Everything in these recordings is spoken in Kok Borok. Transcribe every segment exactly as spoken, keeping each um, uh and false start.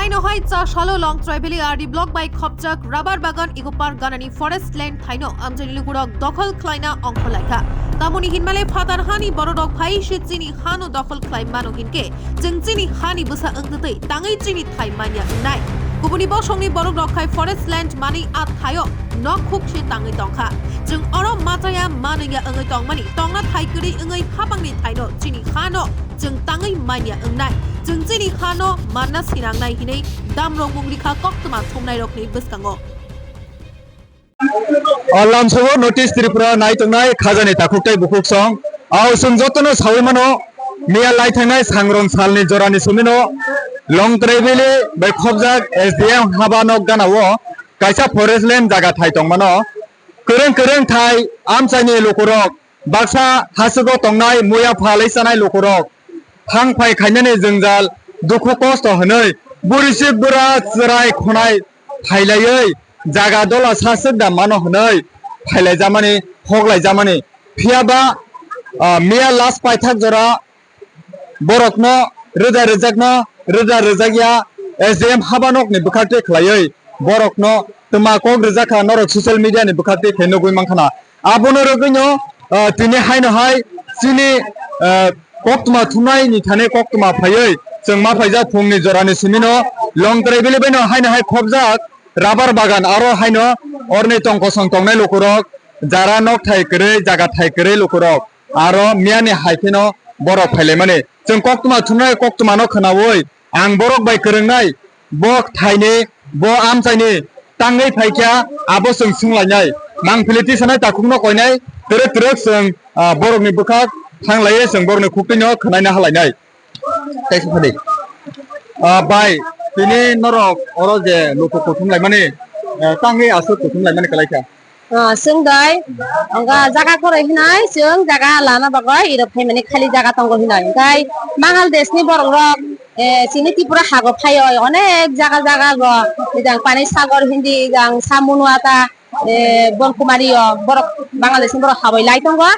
Nohai cha salo Longtraibili R D block bai khopjak rubber bagan Eco Park ganani forest land thaino amchaini lukurok dokhol khlaina ongkhor laikha. Tamoni hinmale phatar hani bororok phai se chini hano dokhol khlai mano hinkhe chwng chini hani bwsa wngtwtwi tangwi chini thai manya wngnai. Kubuni bosongni borokrok khai forest land manwi a thaio nok khuk se tangwi tongkha. Chwng oro machaya manwya wngwi tongmani tongna thai kwrwi wngwi hapangni thaino chini hano chwng tangwi manya wngnai, chwng chini hano manna sinangnai hinwi damrok mung rikha koktwma thumnairokni bwskango. O lamsao North East Tripura nai tongnai khajani takhuk tei bukhuk song. Ao chwng jotono saui mano, miya lai thangnai sangrong salni jorani sumino Longtraibili bai khopjak S D M haba nok ganao kaisa forest land jaga thai tongmano. Kwrwng kwrwng thai amchaini lukurok baksa hasugo tongnai muya phalwi chanai lukurok thang phai khainani jwngjal dukhu kosto hwnwi buri sik bura chwrai khonai phailaiwi jaga dola sa swk da mano hwnwi phailaijamani, hoklaijamani. Phiyaba, ah, miya last paithak jora borokno rwja rwjakno rwja rwjakya S D M habanokni bwkhaktwi khlaiwi borokno twma kok rwjakha norok social media ni bwkhaktwi khe nugwi mankhana. Abono rwgwino, ah, tini haino hai chini, ah, koktwma thumnaini thani koktwma phaiwi chwng ma phaijak phungni jorani simino Longtraibili baino haino hai khopjak rubber bagan aro haino orni tongkosong tongnai lukurok jara nok thai kwrwi jaga thai kwrwi lukurok aro miyani hai phino borok phailaimani. Chwng koktwma thumnai koktwmano khwnaui ang borok bai kwrwngnai, bo thaini, bo amchaini tangwi phaikha, abo chwng swnglainai. Mangpili tisanai takhukno koinai, twrwk twrwk chwng, ah, borokni bwkhak thanglaiwi chwng borokni khuktwino khwnaina halainai. Tei sokha di. Ah, bai, tini norok oro je luku kuthum laimani, eh, tangwi aswk kuthum laimani kwlaikha. Ah, chwng doi, ongkha jaga kwrwi hinai, chwng jaga lana bagwi irok phaimani khali jaga tongo hinai. Hwnkhe Bangladesh ni borok rok, eh, chini Tripura hago phaioi, onek jaga jaga go, ejang Pani Sagar hindi, ejang Samunwata, eh, Bonkumari o borok Bangladesh ni borok habwi lai tongo.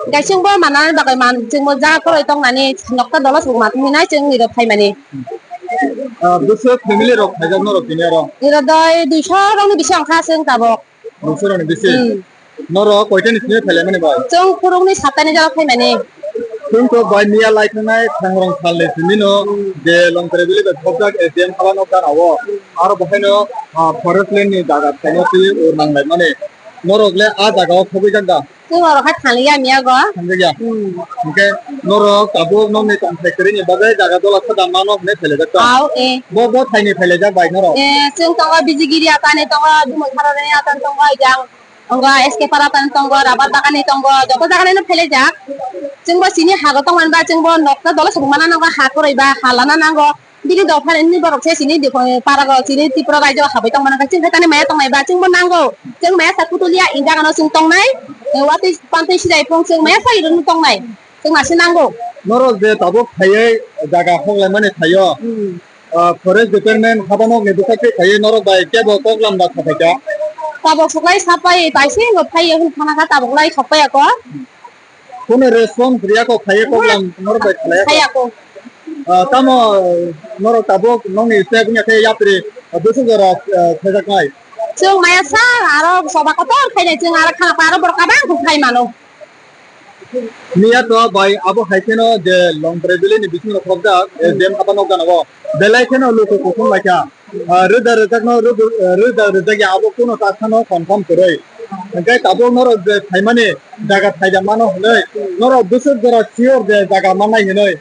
Hwnkhe chwng bo manani bagwi man, chwng bo jaga kwrwi tongnani nokta dolo sugo ma tongwi nai chwng niro phaimani. Ah, bwswk family rok phaijak norok tini oro? Niro doi duiso rokni bisi ongkha chwng tabok. Duiso rokni bisi? Hmm. Norok koita ni simi phailaimani bai? Chwng phurukni satta ni jora phaimani. Chwng to bai miya lai thangnai thangrong salni simi no je Longtraibili bai khopjak S D M hala nok gana o. Aro bo haino, ah, forest land ni jaga thaino twi ur nang lai mani. Norok le a jaga o khogwi jak da? Chwng oro kha thangya miya go. Thangjakya? Hmm. Hwnkhe norok tabuk nokni tongthai kwrwini bagwi jaga dola sada mano hwnwi phailaijak ta? Au, eh. Bo, bo thaini phailaijak bai norok? Eh, chwng tongo Bijigiri atani tongo, Bimol Tharani atani tongo, ejang. Tongo, S K Para tan tongo, Rabar Bagan ni tongo, joto jaga no phailaijak. Chwng bo chini hago tongmani ba, chwng bo nokta dolo song mana nango, ha kwrwi ba, ha lana nango. Bini dopha ni borok se chini dipho para go, chini Tripura rajyo habwi tongmani khe chwng khe tani maya tongnai ba, chwng bo nango. Chwng maya sa kutulia in jaga no chwng tongnai. Watwi pantwi sijai phung chwng maya sa iron tongnai. Chwng ma se nango. Norok je tabuk phaiwi jaga hoklaimani thaio, hmm, ah, forest department habanokni bwsakhe phaiwi norok bai kebo koklam da khapaikha? Tabuk suklai sapai taisingbo phaiwi hwn khana kha, tabuk lai sokpaiya kho. Kunu response riyakho phaiwi koklam norok bai khlaiya kho? Khaiya kho. Ah, tamo norok tabuk nokni step wngya khe yapri, ah, bwswk jora, ah, khaijaknai? Chwng maya sa aro soba kotor khainai, chwng aro khana pa aro borok kabang kho khai mano. Miya to bai abo hai kheno je Longtraibili ni bisingo khobjak, eh, hmm, S D M haba nok gana o. Belai kheno luku kuthum laikha. Ah, rwda rwjakno rwda, eh, rwda rwjakya abo kuno ta khano confirm kwrwi. Hwnkhe tabuk norok je phaimani jaga thaida mano hwnwi norok bwswk jora sure je jaga mannai hwnwi.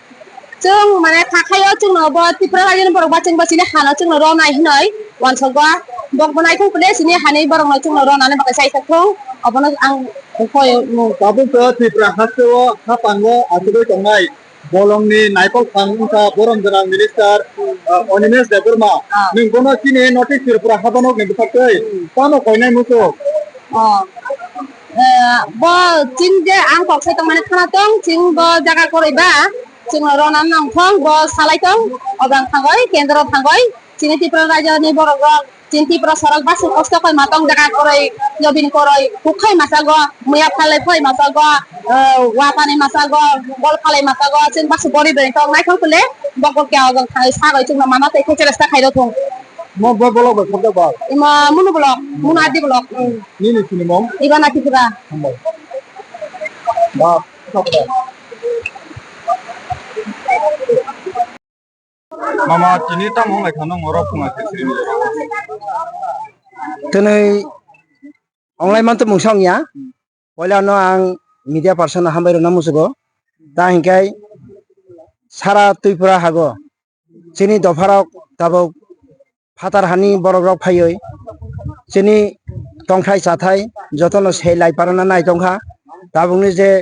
Chwng mane kha khaio chwngno bo Tripura rajyoni borok ba chwngbo chini hano chwngno ronai hinoi uansukgo. Bokbo naithok pile chini hani borokno chwngno ronani bagwi chaithok thung. Obono ang koi mung. Tabuk to Tripura hasteo hapango achugwi tongnai bolongni naikolphang wngkha borom gwnang minister, ah, Animesh Debbarma. Ah. Nwng bono chini North East Tripura habanokni bwkhaktwi, hmm, tamo koinai muchuk? Oh. Eh, bo chini je ang kok sai tongmani khana tong, chini bo jaga kwrwi ba, chwngno rona nang thong, bo salai tong, obang thangoi, kendro thangoi, chini Tripura rajyoni borok rok, Chini Tripura sorok baksa kosto koi ma tong jaga koroi, yobin koroi, huk khai masago, muya phalai phoi masago, eh, watani masago, gol phalai masago, chini baksa gori beri tong naithok tule, bokol kya ojol thai sagoi chini mama tei khe cheresta khai rok thung. Mo bo bolok bai khobjak ba? Ima munu bolok, munu adi bolok. Hmm. Nini sini mom? Iba na Tripura. Hambai. Ba, khobjak. Mama, tini tamo wnglaikha nwng oro phunga khe siri ni jorao? Twnwi onglai manto mungsa wngya. Poila no ang media person no hambai rwna muchugo. Ta hinkhe sara Tripura hago chini dopharok tabuk phatar hani borok rok phaiwi chini tongthai chathai jotono sei lai parana nai tongkha. Tabukni je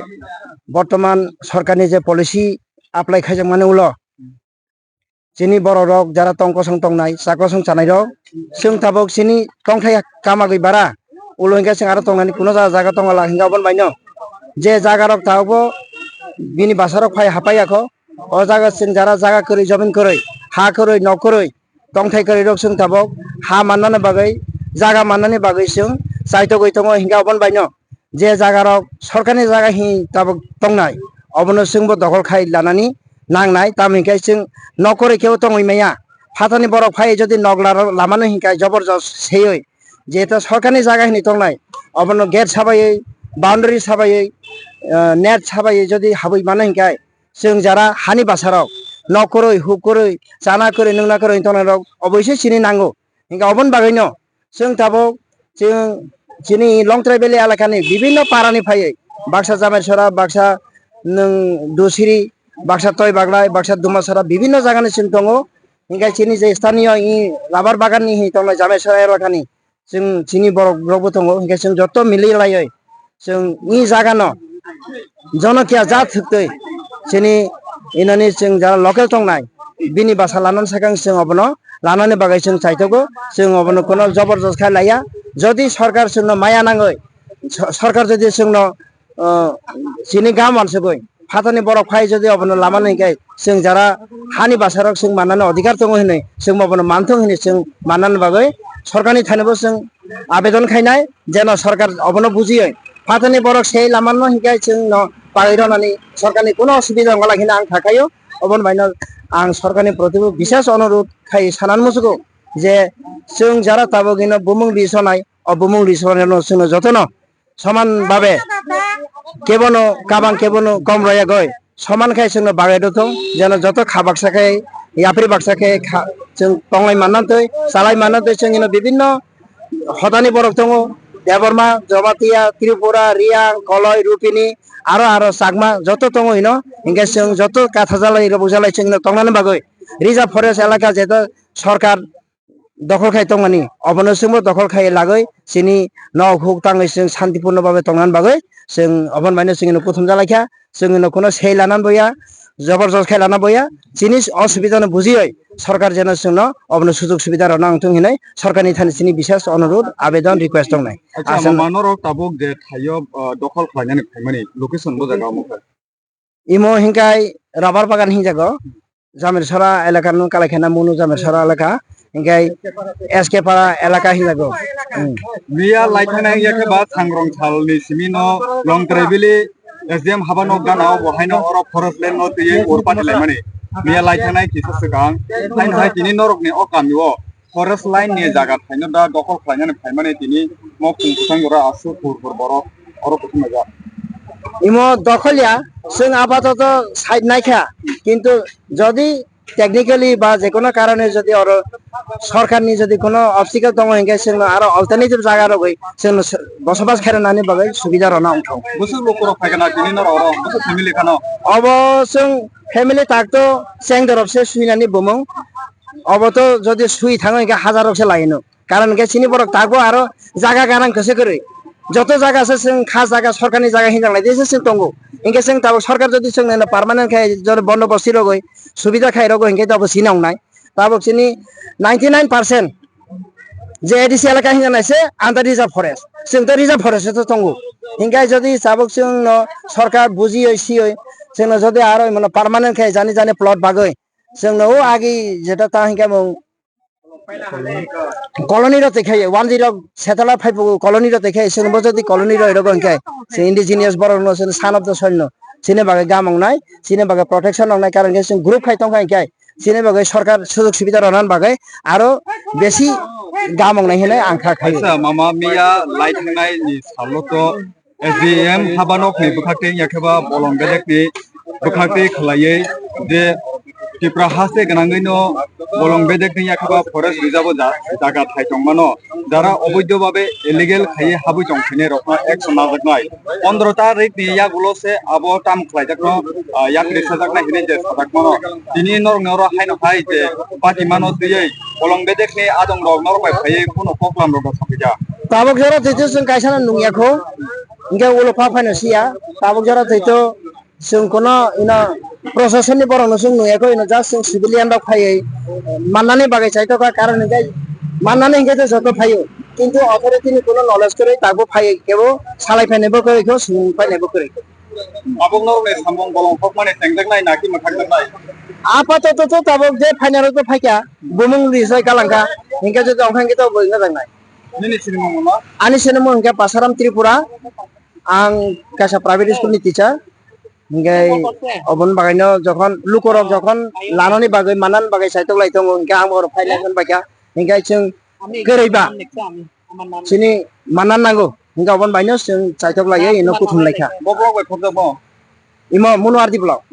bortoman sorkarni je policy apply khaijakmani ulo, chini borok rok jara tong kosong tongnai, cha kosong chanai rok, chwng tabuk chini tongthai kamagwi bara, ulo hinkhe chwng aro tongnani kuno jaga, jaga tongla hinkhe aboni baino je jaga rok tabukbo bini bwsa rok phai hapai yakho, o jaga chwng jara jaga kwrwi, jobin kwrwi, ha kwrwi, nok kwrwi, tongthai kwrwi rok chwng tabuk ha mannani bagwi, jaga mannani bagwi chwng chaitogwi tongo hinkhe aboni baino je jaga rok sorkarni jaga hin tabuk tongnai, obono chwngbo dokhol khai lanani nangnai, tamo hinkhe chwng nok kwrwi khe tongwi maya. Phatani borok phai jodi nok la-, lamano hinkhe jobor jos seyoi, jeto sorkarni jaga hinwi tongnai, obono gate sabaiwi, boundary sabaiwi, eh, net sabaiwi jodi habwi mano hinkhe, chwng jara hani bwsarok nok kwrwi, huk kwrwi, chana kwrwi, nungna kwrwi tongnairok oboise chini nango. Hinkhe oboni bagwino chwng tabuk chwng chini Longtrai Valley elakani bibinno parani phaiwi, baksa Jamaisora, baksa nwng Dusiri, baksa Toibaglai, baksa Dumasora, bibinno jagani chwng tongo. Hinkhe chini je sthaniyo i rubber baganni hi tongnai Jamaisora elakani, chwng chini borok rokbo tongo, hinkhe chwng joto mili laiwi chwng i jagano jonokiya jat hwktwi chini inani chwng jara local tongnai bini bwsa lanani sakang chwng obono lanani bagwi chwng chaithogo, chwng obono kuno jobor jos khai laiya. Jodi sorkar chwngno maya nangwi, so-, sorkar jodi chwngno, o, chini gam wansugwi phatani borok phai jodi obono lamani hinkhe chwng jara hani bwsarok chwng mannani odhikar tongo hinwi chwng obono manthung hinwi chwng mannani bagwi sorkarni thanibo chwng abedon khainai, jeno sorkar obono bujiwi phatani borok sei lamano hinkhe chwngno pagwi rwnani sorkarni kuno osubida wngla hinwi ang thakaio. Oboni baino ang sorkarni proti bishesh onurodh khai sanani muchugo je chwng jara tabuk hino bumung ri sonai, o bumung ri sonai no chwngno jotono soman babe kebono kabang kebono kom royagoi soman khai chwngno bagwi rwthung, jeno joto kha baksa khai yapri baksa khai kha-, chwng tonglai manna twi chalai manna twi chwng ino bibinno hodani borok tongo, Debbarma, Jamatia, Tripura, Riang, Koloi, Rupini, aro aro Chakma joto tongo ino, hinkhe chwng joto kathajalai rwbukjalai chwngno tongnani bagwi reserve forest elaka jeto sorkar dokhol khai tongmani, obono chwngbo dokhol khai lagwi chini nok huk tangwi chwng santipurno babe tongnani bagwi chwng oboni baino chwngno kuthum jalaikha, chwngno kuno sei lana boya, jobor jos khai lana boya, chini osubidano bujiwi sorkar jeno chwngno obono sujug subida rwna wngthung hinwi sorkarni thani chini bishesh onurodh, abedon, request tongnai. Acha, aswk mama norok tabuk je thaio, ah, dokhol khlainani phaimani location bo jaga omo khe? Imo hinkai rubber bagan hinjago. Jamirsora elaka no kalai khe na munu Jamirsora elaka. Hinkai S K Para elaka hinjago. Hmm. Miya lai thangna yakhe ba Sangrong Salni simi no Longtrai Valley S D M haba nok gana o bo haino oro forest land no twiwi ur pati laimani. Miya lai thangnai kisa swkang. Haino hai tini norok ni o kami o forest line ni jaga thaino da dokhol khlainani phaimani tini mokthung kwchang jora aswk hur hur borok oro kuthumnaijak. Imo dokhol ya, chwng apatoto side naikha, kintu jodi technically ba jekono karone jodi oro sorkarni jodi kono obstacle tongo hinkhe chwngno aro alternative jaga rogwi chwngno bosobas khairoknani bagwi subida rwna wngthok. Bwswk lukurok phaikha na tini norok oro, bwswk family khano? Obo chwng family takto cheng dorop se swinani bumung. Obo to jodi swi thango hinkhe hajar rok se laino. Karon hinkhe chini borok takbo aro jaga ganang kwswk kwrwi. Joto jaga se chwng kha jaga, sorkarni jaga hinjak lai de se chwng tongo. Hinkhe chwng tabuk sorkar jodi chwngno permanent khe jodi bondo bosti rogwi subida khai rogo hinkhe tabuk sina wngnai. Tabuk chini ninety nine percent je A D C elaka hinjak nai se under reserve forest. Chwng to reserve forest o to tongo. Hinkhe jodi tabuk chwngno sorkar bujiwi siwi chwngno jodi aro mano permanent khe jani jani plot bagwi chwngno o agi jeta ta hinkhe mung Colony rok twi khai, one zero settler phai phugu colony rok twi khai, chwng bo jodi colony rok rok hwnkhe, chwng indigenous borok no chwng son of the soil no, chini bagwi gamung nai, chini bagwi protection nang nai, karon khe chwng group khai tong kha hwnkhe, chini bagwi sorkar sujog subida rwna bagwi aro besi gamung nai hinwi ang kha khai. Acha, mama miya lai thangnai ni salo to S D M habanok ni bwkhaktwi yakhe ba bolong bedek ni bwkhaktwi khlaiwi je Tipra haste gwnangwi no bolong bedek ni yakhe ba forest reserve o ja-, jaga thai tong mano, jara oboidho babe illegal khaiwi habwi tong thwinai rok no action najaknai. Pondro tarik ni yagulo se abo tam khlaijakno, ah, yak risajaknai hinwi je sajak mano. Tini norok ni oro haino hai je pati mano twiwi bolong bedek ni adong rok norok bai phaiwi bono koklam rok no saphaikha. Tabuk jora twi to chwng kaisa no nungya kho. Hingke ulo pha phaino siya, tabuk jora twi to chwng kono ino proshasonni borokno chwng nungya kho, ino just chwng civilian rok phaiwi mannani bagwi chaitokha, karon hingke mannani hingke to joto phaio, kintu authority ni kono knowledge kwrwi tabuk phaiwi kebo salai phainai bo kwrwi kho, swng phainai bo kwrwi kho. Tabuk norokni samung bolong kokmani chengjaknai naki mwthangjaknai? Apatoto to tabuk je phainai rok to phaikha, bumung rijai kalangkha, hingke jodi ongkha hingke to bo wngjaknai. Nini sinimung no? Ani sinimung hingke Pasaram Tripura. Ang kaisa private school ni teacher. Hingke oboni bagwi no jokhon lukorok jokhon lanani bagwi, mannani bagwi saitok lai tongo, hingke ang borok phai lai baikha. Hingke chwng kwrwi ba chini manna nango, hingke oboni bagwi no chwng saitok lai ino kuthum laikha. Bo block bai khobjak bo? Imo Munuardi block.